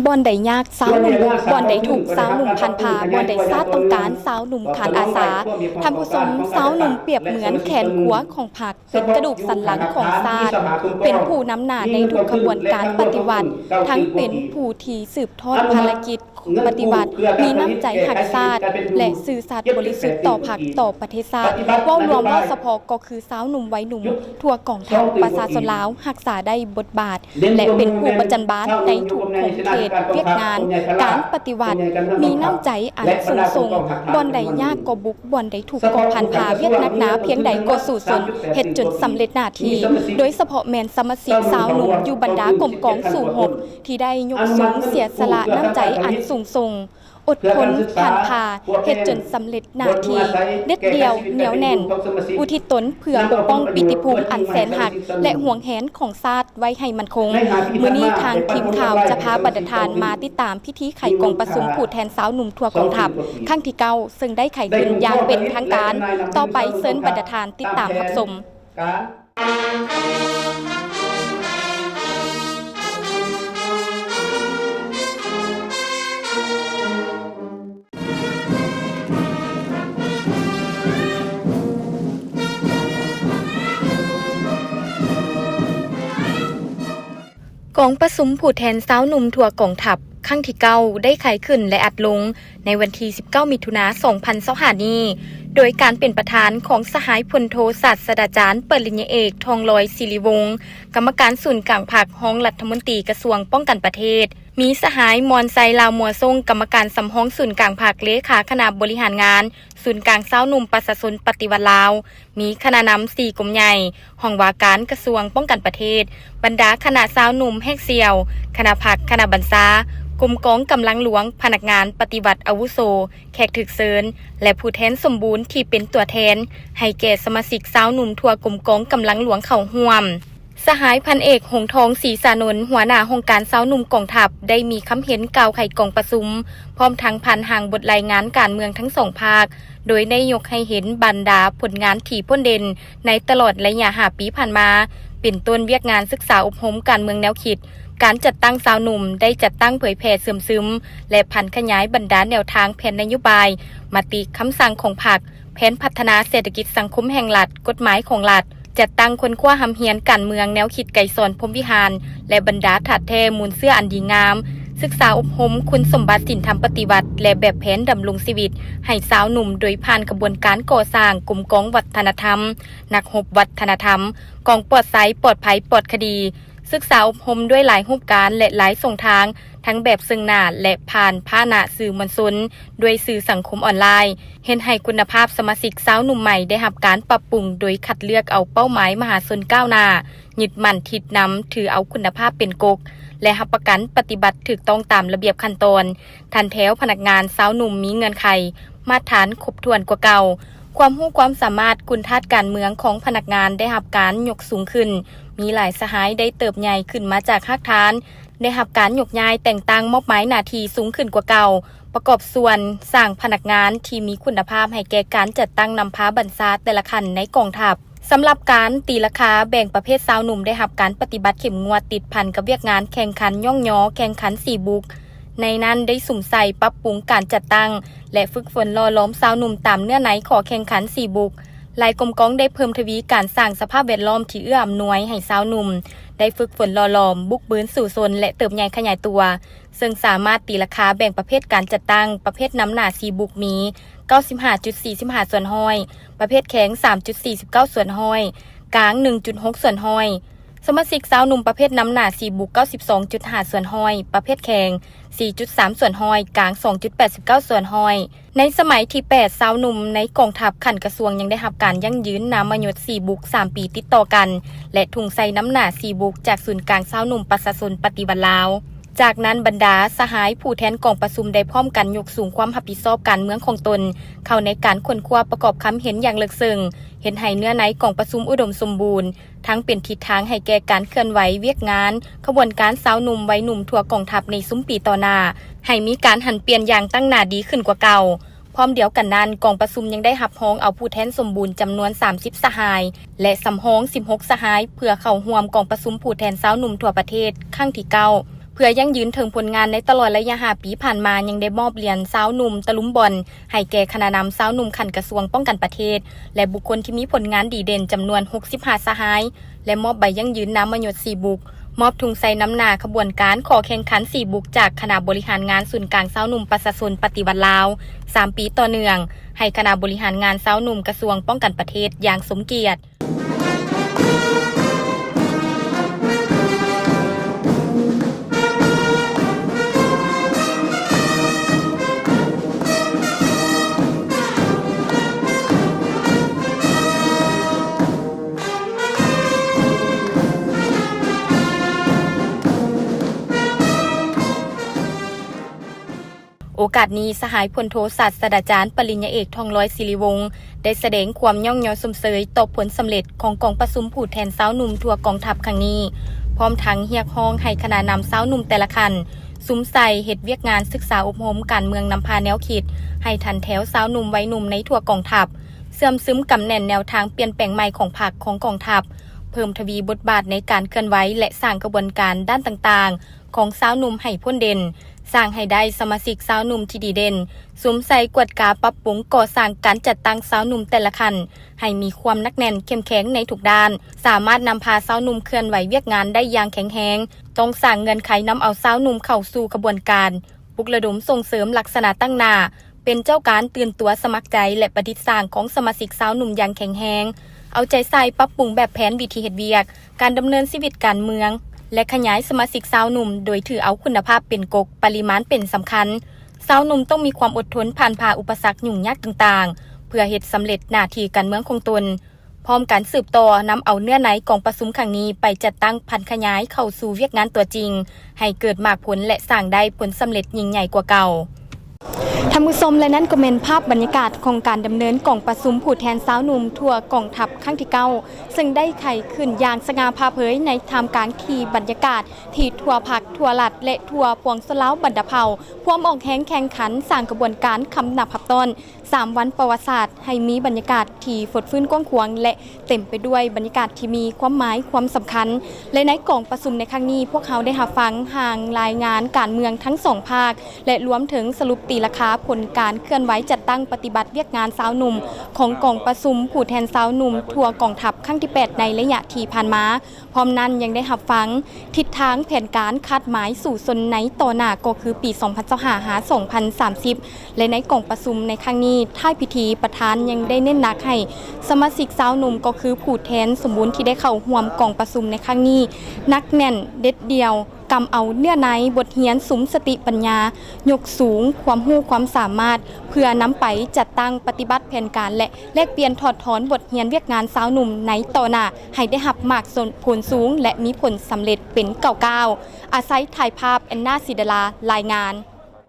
ບ່ອນໃດຍາກຊາວໜຸ່ມບຸກ, ບ່ອນໃດທຸກຊາວໜຸ່ມພັນພາ, ບ່ອນໃດຊາດຕ້ອງການຊາວໜຸ່ມຄານອາສາ. ທ່ານຜູ້ຊົມ, ຊາວໜຸ່ມປຽບເໝືອນແຂນຂວາຂອງພັກ, ເປັນກະດູກສັນຫຼັງຂອງຊາດ, ເປັນຜູ້ນຳໜ້າໃນທຸກຂະບວນການປະຕິວັດ, ທັງເປັນຜູ້ທີ່ສືບທອດພາລະກິດ ປະຕິວັດ, ມີນ້ຳໃຈຮັກຊາດ ແລະ ຊື່ສັດບໍລິສຸດຕໍ່ພັກ, ຕໍ່ປະເທດຊາດ. ເວົ້າລວມ, ເວົ້າສະເພາະກໍຄືຊາວໜຸ່ມໄວໜຸ່ມທົ່ວກອງທັບປະຊາຊົນລາວ ຮັກສາໄດ້ບົດບາດ ແລະ ເປັນຜູ້ປະຈັນບານໃນທຸກຂົງເຂດວຽກງານການປະຕິວັດ, ມີນ້ຳໃຈອັນສູງສົ່ງ, ບ່ອນໃດຍາກກໍບຸກ, ບ່ອນໃດທຸກກໍພັນພາ, ວຽກໜັກໜາພຽງໃດກໍສູ້ຊົນ, ເຮັດຈົນສຳເລັດໜ້າທີ່. ໂດຍສະເພາະແມ່ນສະມາຊິກຊາວໜຸ່ມຢູ່ບັນດາກົມກອງສູ້ຮົບ ທີ່ໄດ້ຍົກສູງເສຍສະຫຼະນ້ຳໃຈອັນສູງສົ່ງ, ອົດທົນ, ພັນພາ, ເຮັດຈົນສຳເລັດໜ້າທີ່, ເດັດດ່ຽວ, ໜຽວແໜ້ນ, ອຸທິດຕົນເພື່ອປົກປ້ອງປີຕິພູມອັນແສນຮັກ ແລະ ຫວງແຫນຂອງຊາດໄວ້ໃຫ້ໝັ້ນຄົງ. ມື້ນີ້ທາງທີມຂ່າວຈະພາບັນດາທ່ານມາຕິດຕາມພິທີໄຂກອງປະຊຸມຜູ້ແທນຊາວໜຸ່ມທົ່ວກອງທັບຄັ້ງທີເກົ້າ ເຊິ່ງໄດ້ໄຂຂຶ້ນຢ່າງເປັນທາງການ. ຕໍ່ໄປເຊີນບັນດາທ່ານຕິດຕາມຮັບຊົມ. ກອງປະຊຸມຜູ້ແທນຊາວໜຸ່ມທົ່ວກອງທັບຄັ້ງທີເກົ້າ ໄດ້ໄຂຂຶ້ນ ແລະ ອັດລົງ ໃນວັນທີສິບເກົ້າ ມິຖຸນາ ສອງພັນຊາວຫ້ານີ້ ໂດຍການເປັນປະທານຂອງສະຫາຍພົນໂທສາດສະດາຈານປະລິນຍາເອກ ທອງລອຍ ສິລິວົງ ກຳມະການສູນກາງພັກ, ຮອງລັດຖະມົນຕີກະຊວງປ້ອງກັນປະເທດ, ມີສະຫາຍ ມອນໄຊ ລາວມົວສົງ ກຳມະການສຳຮອງສູນກາງພັກ, ເລຂາຄະນະບໍລິຫານງານສູນກາງຊາວໜຸ່ມປະຊາຊົນປະຕິວັດລາວ, ມີຄະນະນຳສີ່ກົມໃຫຍ່, ຫ້ອງວ່າການກະຊວງປ້ອງກັນປະເທດ, ບັນດາຄະນະຊາວໜຸ່ມແຮກສ່ຽວ, ຄະນະພັກ, ຄະນະບັນຊາ, ກົມກອງກຳລັງຫຼວງ, ພະນັກງານປະຕິວັດອາວຸໂສ, ແຂກຖືກເຊີນ ແລະ ຜູ້ແທນສົມບູນທີ່ເປັນຕົວແທນໃຫ້ແກ່ສະມາຊິກຊາວໜຸ່ມທົ່ວກົມກອງກຳລັງຫຼວງເຂົ້າຮ່ວມ. ສະຫາຍພັນເອກ ຫົງທອງ ສີສານົນ ຫົວໜ້າຫ້ອງການຊາວໜຸ່ມກອງທັບ ໄດ້ມີຄຳເຫັນກ່າວໄຂກອງປະຊຸມ, ພ້ອມທັງຜ່ານຮ່າງບົດລາຍງານການເມືອງທັງສອງພາກ, ໂດຍໄດ້ຍົກໃຫ້ເຫັນບັນດາຜົນງານທີ່ພົ້ນເດັ່ນໃນຕະຫຼອດໄລຍະຫ້າປີຜ່ານມາ, ເປັນຕົ້ນວຽກງານສຶກສາອົບຮົມການເມືອງແນວຄິດ, ການຈັດຕັ້ງຊາວໜຸ່ມ, ໄດ້ຈັດຕັ້ງເຜີຍແຜ່ເຊື່ອມຊຶມ ແລະ ຜັນຂະຫຍາຍບັນດາແນວທາງແຜນນະໂຍບາຍ, ມະຕິຄຳສັ່ງຂອງພັກ, ແຜນພັດທະນາເສດຖະກິດສັງຄົມແຫ່ງລັດ, ກົດໝາຍຂອງລັດ, ຈັດຕັ້ງຄົ້ນຄວ້າຮ່ຳຮຽນການເມືອງແນວຄິດໄກສອນ ພົມວິຫານ ແລະ ບັນດາທາດແທ້ມູນເຊື້ອອັນດີງາມ, ສຶກສາອົບຮົມຄຸນສົມບັດສິນທຳປະຕິວັດ ແລະ ແບບແຜນດຳລົງຊີວິດໃຫ້ຊາວໜຸ່ມ ໂດຍຜ່ານຂະບວນການກໍ່ສ້າງກົມກອງວັດທະນະທຳ, ນັກຮົບວັດທະນະທຳ, ກອງປອດໄຊ, ປອດໄພ, ປອດຄະດີ, ສຶກສາອົບຮົມດ້ວຍຫຼາຍຮູບການ ແລະ ຫຼາຍຊ່ອງທາງ, ທັງແບບເຊິ່ງໜ້າ ແລະ ຜ່ານພາຫະນະສື່ມວນຊົນ, ດ້ວຍສື່ສັງຄົມອອນລາຍ, ເຮັດໃຫ້ຄຸນນະພາບສະມາຊິກຊາວໜຸ່ມໃໝ່ໄດ້ຮັບການປັບປຸງ ໂດຍຄັດເລືອກເອົາເປົ້າໝາຍມະຫາຊົນກ້າວໜ້າ, ຍຶດໝັ້ນທິດນຳ, ຖືເອົາຄຸນນະພາບເປັນກົກ ແລະ ຮັບປະກັນປະຕິບັດຖືກຕ້ອງຕາມລະບຽບຂັ້ນຕອນ, ຖັນແຖວພະນັກງານຊາວໜຸ່ມມີເງື່ອນໄຂ, ມາດຖານຄົບຖ້ວນກວ່າເກົ່າ. ຄວາມຮູ້ຄວາມສາມາດ, ຄຸນທາດການເມືອງຂອງພະນັກງານໄດ້ຮັບການຍົກສູງຂຶ້ນ, ມີຫຼາຍສະຫາຍໄດ້ເຕີບໃຫຍ່ຂຶ້ນມາຈາກຮາກຖານ, ໄດ້ຮັບການຍົກຍ້າຍແຕ່ງຕັ້ງ, ມອບໝາຍໜ້າທີ່ສູງຂຶ້ນກວ່າເກົ່າ, ປະກອບສ່ວນສ້າງພະນັກງານທີ່ມີຄຸນນະພາບໃຫ້ແກ່ການຈັດຕັ້ງນຳພາບັນຊາແຕ່ລະຂັ້ນໃນກອງທັບ. ສຳລັບການຕີລາຄາແບ່ງປະເພດຊາວໜຸ່ມໄດ້ຮັບການປະຕິບັດເຂັ້ມງວດ, ຕິດພັນກັບວຽກງານແຂ່ງຂັນຍ້ອງຍໍແຂ່ງຂັນສີ່ບຸກ, ໃນນັ້ນໄດ້ສຸມໃສ່ປັບປຸງການຈັດຕັ້ງ ແລະ ຝຶກຝົນຫຼໍ່ຫຼອມຊາວໜຸ່ມຕາມເນື້ອໃນຂໍ້ແຂ່ງຂັນສີ່ບຸກ. ຫຼາຍກົມກອງໄດ້ເພີ່ມທະວີການສ້າງສະພາບແວດລ້ອມທີ່ເອື້ອອຳນວຍໃຫ້ຊາວໜຸ່ມໄດ້ຝຶກຝົນຫຼໍ່ຫຼອມ, ບຸກບືນສູ້ຊົນ ແລະ ເຕີບໃຫຍ່ຂະຫຍາຍຕົວ, ເຊິ່ງສາມາດຕີລາຄາແບ່ງປະເພດການຈັດຕັ້ງປະເພດນຳໜ້າສີ່ບຸກມີ ເກົ້າສິບຫ້າຈຸດສີ່ສິບຫ້າສ່ວນຮ້ອຍ, ປະເພດແຂງ ສາມຈຸດສີ່ສິບເກົ້າສ່ວນຮ້ອຍ, ກາງ ໜຶ່ງຈຸດຫົກສ່ວນຮ້ອຍ. ສະມາຊິກຊາວໜຸ່ມປະເພດນຳໜ້າສີ່ບຸກ ເກົ້າສິບສອງຈຸດຫ້າສ່ວນຮ້ອຍ, ປະເພດແຂງ ສີ່ຈຸດສາມສ່ວນຮ້ອຍ, ກາງ ສອງຈຸດແປດສິບເກົ້າສ່ວນຮ້ອຍ. ໃນສະໄໝທີແປດ ຊາວໜຸ່ມໃນກອງທັບຂັ້ນກະຊວງຍັງໄດ້ຮັບການຢັ້ງຢືນນາມມະຍົດສີ່ບຸກສາມປີຕິດຕໍ່ກັນ ແລະ ທຸງໄຊນຳໜ້າສີ່ບຸກຈາກສູນກາງຊາວໜຸ່ມປະຊາຊົນປະຕິວັດລາວ. ຈາກນັ້ນບັນດາສະຫາຍຜູ້ແທນກອງປະຊຸມໄດ້ພ້ອມກັນຍົກສູງຄວາມຮັບຜິດຊອບການເມືອງຂອງຕົນເຂົ້າໃນການຄົ້ນຄວ້າປະກອບຄຳເຫັນຢ່າງເລິກເຊິ່ງ, ເຮັດໃຫ້ເນື້ອໃນກອງປະຊຸມອຸດົມສົມບູນ, ທັງເປັນທິດທາງໃຫ້ແກ່ການເຄື່ອນໄຫວວຽກງານຂະບວນການຊາວໜຸ່ມໄວໜຸ່ມທົ່ວກອງທັບໃນຊຸມປີຕໍ່ໜ້າ, ໃຫ້ມີການຫັນປ່ຽນຢ່າງຕັ້ງໜ້າດີຂຶ້ນກວ່າເກົ່າ. ພ້ອມດຽວກັນນັ້ນ, ກອງປະຊຸມຍັງໄດ້ຮັບຮອງເອົາຜູ້ແທນສົມບູນຈຳນວນສາມສິບສະຫາຍ ແລະ ສຳຮອງສິບຫົກສະຫາຍ ເພື່ອເຂົ້າຮ່ວມກອງປະຊຸມຜູ້ແທນຊາວໜຸ່ມທົ່ວປະເທດຄັ້ງທີເກົ້າ, ພື່ອຢັ້ງຢືນເຖິງຜົນງານໃນຕະຫຼອດໄລຍະຫ້າປີຜ່ານມາ, ຍັງໄດ້ມອບຫຼຽນຊາວໜຸ່ມຕະລຸມບ່ອນໃຫ້ແກ່ຄະນະນຳຊາວໜຸ່ມຂັ້ນກະຊວງປ້ອງກັນປະເທດ ແລະ ບຸກຄົນທີ່ມີຜົນງານດີເດັ່ນຈຳນວນຫົກສິບຫ້າສະຫາຍ ແລະ ມອບໃບຢັ້ງຢືນນາມມະຍົດສີ່ບຸກ, ມອບທຸງໄຊນຳໜ້າຂະບວນການຂໍແຂ່ງຂັນສີ່ບຸກຈາກຄະນະບໍລິຫານງານສູນກາງຊາວໜຸ່ມປະຊາຊົນປະຕິວັດລາວ ສາມປີຕໍ່ເນື່ອງ ໃຫ້ຄະນະບໍລິຫານງານຊາວໜຸ່ມກະຊວງປ້ອງກັນປະເທດຢ່າງສົມກຽດ. ໂອກາດນີ້, ສະຫາຍພົນໂທສາດສະດາຈານປະລິນຍາເອກ ທອງລອຍ ສິລິວົງ ໄດ້ສະແດງຄວາມຍ້ອງຍໍຊົມເຊີຍຕໍ່ຜົນສຳເລັດຂອງກອງປະຊຸມຜູ້ແທນຊາວໜຸ່ມທົ່ວກອງທັບຄັ້ງນີ້, ພ້ອມທັງຮຽກຮ້ອງໃຫ້ຄະນະນຳຊາວໜຸ່ມແຕ່ລະຂັ້ນ ສຸມໃສ່ເຮັດວຽກງານສຶກສາອົບຮົມການເມືອງນຳພາແນວຄິດໃຫ້ທັນແຖວຊາວໜຸ່ມໄວໜຸ່ມໃນທົ່ວກອງທັບ, ເຊື່ອມຊຶມກຳແໜ້ນແນວທາງປ່ຽນແປງໃໝ່ຂອງພັກ, ຂອງກອງທັບ, ເພີ່ມທະວີບົດບາດໃນການເຄື່ອນໄຫວ ແລະ ສ້າງຂະບວນການດ້ານຕ່າງໆ ຂອງຊາວໜຸ່ມໃຫ້ພົ້ນເດັ່ນ, ສ້າງໃຫ້ໄດ້ສະມາຊິກຊາວໜຸ່ມທີ່ດີເດັ່ນ, ສຸມໃສ່ກວດກາປັບປຸງກໍ່ສ້າງການຈັດຕັ້ງຊາວໜຸ່ມແຕ່ລະຂັ້ນໃຫ້ມີຄວາມໜັກແໜ້ນເຂັ້ມແຂງໃນທຸກດ້ານ, ສາມາດນຳພາຊາວໜຸ່ມເຄື່ອນໄຫວວຽກງານໄດ້ຢ່າງແຂງແຮງ. ຕ້ອງສ້າງເງື່ອນໄຂນຳເອົາຊາວໜຸ່ມເຂົ້າສູ່ຂະບວນການ ປຸກລະດົມສົ່ງເສີມລັກສະນະຕັ້ງໜ້າ ເປັນເຈົ້າການຕື່ນຕົວສະໝັກໃຈ ແລະ ປະດິດສ້າງຂອງສະມາຊິກຊາວໜຸ່ມຢ່າງແຂງແຮງ, ເອົາໃຈໃສ່ປັບປຸງແບບແຜນວິທີເຮັດວຽກ, ການດຳເນີນຊີວິດການເມືອງ ແລະ ຂະຫຍາຍສະມາຊິກຊາວໜຸ່ມໂດຍຖືເອົາຄຸນນະພາບເປັນກົກ, ປະລິມານເປັນສຳຄັນ. ຊາວໜຸ່ມຕ້ອງມີຄວາມອົດທົນຜ່ານຜ່າອຸປະສັກຫຍຸ້ງຍາກຕ່າງໆ ເພື່ອເຮັດສຳເລັດໜ້າທີ່ການເມືອງຂອງຕົນ. ພ້ອມກັນສືບຕໍ່ນຳເອົາເນື້ອໃນກອງປະຊຸມຄັ້ງນີ້ໄປຈັດຕັ້ງຜັນຂະຫຍາຍເຂົ້າສູ່ວຽກງານຕົວຈິງ ໃຫ້ເກີດໝາກຜົນ ແລະ ສ້າງໄດ້ຜົນສຳເລັດຍິ່ງໃຫຍ່ກວ່າເກົ່າ. ທ່ານຜູ້ຊົມ, ແລະ ນັ້ນກໍແມ່ນພາບບັນຍາກາດຂອງການດຳເນີນກອງປະຊຸມຜູ້ແທນຊາວໜຸ່ມທົ່ວກອງທັບຄັ້ງທີເກົ້າ ເຊິ່ງໄດ້ໄຂຂຶ້ນຢ່າງສະຫງ່າຜ່າເຜີຍໃນທ່າມກາງທີ່ບັນຍາກາດທີ່ທົ່ວພັກ, ທົ່ວລັດ ແລະ ທົ່ວປວງຊົນລາວບັນດາເຜົ່າ ພວມອອກແຮງແຂ່ງຂັນ, ສ້າງຂະບວນການຄຳນັບຮັບຕ້ອນ ສາມວັນປະຫວັດສາດ ໃຫ້ມີບັນຍາກາດທີ່ຟົດຟື້ນກວ້າງຂວາງ ແລະ ເຕັມໄປດ້ວຍບັນຍາກາດທີ່ມີຄວາມໝາຍຄວາມສຳຄັນ. ແລະ ໃນກອງປະຊຸມໃນຄັ້ງນີ້, ພວກເຮົາໄດ້ຮັບຟັງຮ່າງລາຍງານການເມືອງທັງສອງພາກ ແລະ ລວມເຖິງສະຫຼຸບຕີລາຄາຜົນການເຄື່ອນໄຫວຈັດຕັ້ງປະຕິບັດວຽກງານຊາວໜຸ່ມຂອງກອງປະຊຸມຜູ້ແທນຊາວໜຸ່ມທົ່ວກອງທັບຄັ້ງທີແປດ ໃນໄລຍະທີ່ຜ່ານມາ. ພ້ອມນັ້ນຍັງໄດ້ຮັບຟັງທິດທາງແຜນການຄາດໝາຍສູ້ຊົນໃນຕໍ່ໜ້າ ກໍຄືປີສອງພັນຊາວຫ້າ ຫາ ສອງພັນສາມສິບ ແລະ ໃນກອງປະຊຸມໃນຄັ້ງນີ້, ທ້າຍພິທີປະທານຍັງໄດ້ເນັ້ນໜັກໃຫ້ສະມາຊິກຊາວໜຸ່ມ ກໍຄືຜູ້ແທນສົມບູນທີ່ໄດ້ເຂົ້າຮ່ວມກອງປະຊຸມໃນຄັ້ງນີ້ ໜັກແໜ້ນເດັດດ່ຽວ ກຳເອົາເນື້ອໃນບົດຮຽນ, ສຸມສະຕິປັນຍາ, ຍົກສູງຄວາມຮູ້ຄວາມສາມາດ ເພື່ອນຳໄປຈັດຕັ້ງປະຕິບັດແຜນການ ແລະ ແລກປ່ຽນຖອດຖອນບົດຮຽນວຽກງານຊາວໜຸ່ມໃນຕໍ່ໜ້າ ໃຫ້ໄດ້ຮັບໝາກຜົນສູງ ແລະ ມີຜົນສຳເລັດເປັນກ້າວໆ. ອາໄສຖ່າຍພາບ, ແອນນາ ສີດາລາ ລາຍງານ.